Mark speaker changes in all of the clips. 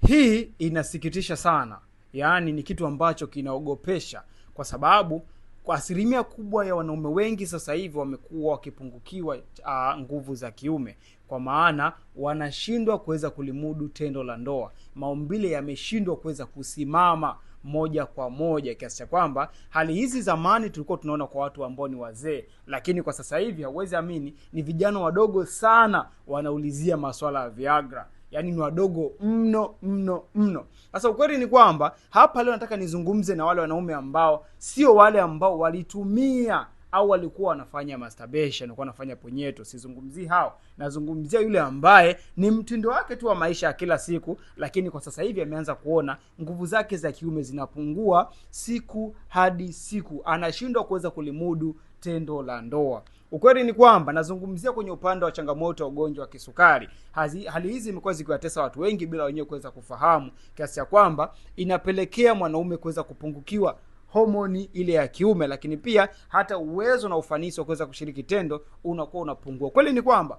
Speaker 1: Hii inasikitisha sana, yaani ni kitu ambacho kinaogopesha, kwa sababu kwa asilimia kubwa ya wanaume wengi sasa hivi wamekuwa wakipungukiwa nguvu za kiume, kwa maana wanashindwa kuweza kulimudu tendo la ndoa. Maumbile yameshindwa kuweza kusimama moja kwa moja, kiasi cha kwamba hali hizi zamani tulikuwa tunaona kwa watu ambao ni wazee, lakini kwa sasa hivi hauwezi amini, ni vijana wadogo sana wanaulizia masuala ya Viagra. Yaani ni wadogo mno mno mno. Sasa ukweli ni kwamba hapa leo nataka nizungumze na wale wanaume ambao sio wale ambao walitumia au walikuwa wanafanya masturbation, walikuwa wanafanya punyeto. Sizungumzii hao, nazungumzia yule ambaye ni mtindo wake tu wa maisha ya kila siku, lakini kwa sasa hivi ameanza kuona nguvu zake za kiume zinapungua siku hadi siku, anashindwa kuweza kulimudu tendo la ndoa. Ukweli ni kwamba nazungumzia kwenye upande wa changamoto ya ugonjwa wa kisukari. Hali hizi imekuwa zikiwatesa watu wengi bila wenyewe kuweza kufahamu, kiasi cha kwamba inapelekea mwanaume kuweza kupungukiwa homoni ile ya kiume, lakini pia hata uwezo na ufanisi wa kuweza kushiriki tendo unakuwa unapungua. Kweli ni kwamba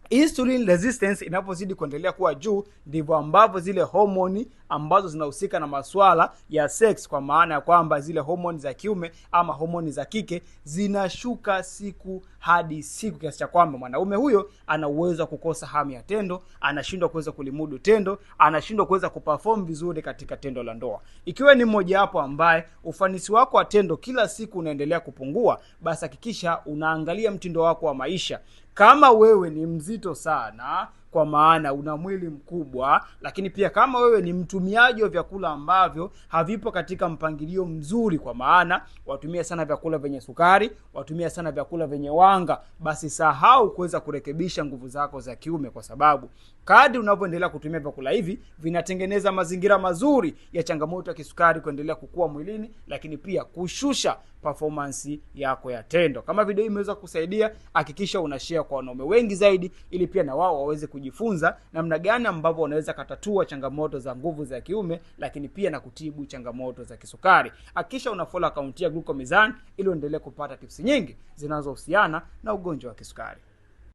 Speaker 1: insulin resistance inapozidi kuendelea kuwa juu, ndivyo ambavyo zile homoni ambazo zinahusika na masuala ya sex, kwa maana ya kwamba zile homoni za kiume ama homoni za kike zinashuka siku hadi siku, kiasi cha kwamba mwanaume huyo ana uwezo wa kukosa hamu ya tendo, anashindwa kuweza kulimudu tendo, anashindwa kuweza kuperform vizuri katika tendo la ndoa. Ikiwa ni mmoja wapo ambaye ufanisi wako wa tendo kila siku unaendelea kupungua, basi hakikisha unaangalia mtindo wako wa maisha. Kama wewe ni mzito sana, kwa maana una mwili mkubwa, lakini pia kama wewe ni mtumiaji wa vyakula ambavyo havipo katika mpangilio mzuri, kwa maana watumia sana vyakula vyenye sukari, watumia sana vyakula vyenye wanga, basi sahau kuweza kurekebisha nguvu zako za kiume, kwa sababu kadri unavyoendelea kutumia vyakula hivi vinatengeneza mazingira mazuri ya changamoto ya kisukari kuendelea kukua mwilini, lakini pia kushusha performance yako ya tendo. Kama video hii imeweza kusaidia, hakikisha una share kwa wanaume wengi zaidi, ili pia na wao waweze kujifunza namna gani ambavyo wanaweza katatua changamoto za nguvu za kiume, lakini pia na kutibu changamoto za kisukari. Hakikisha una follow account ya Gluco Mizani ili uendelee kupata tips nyingi zinazohusiana na ugonjwa wa kisukari.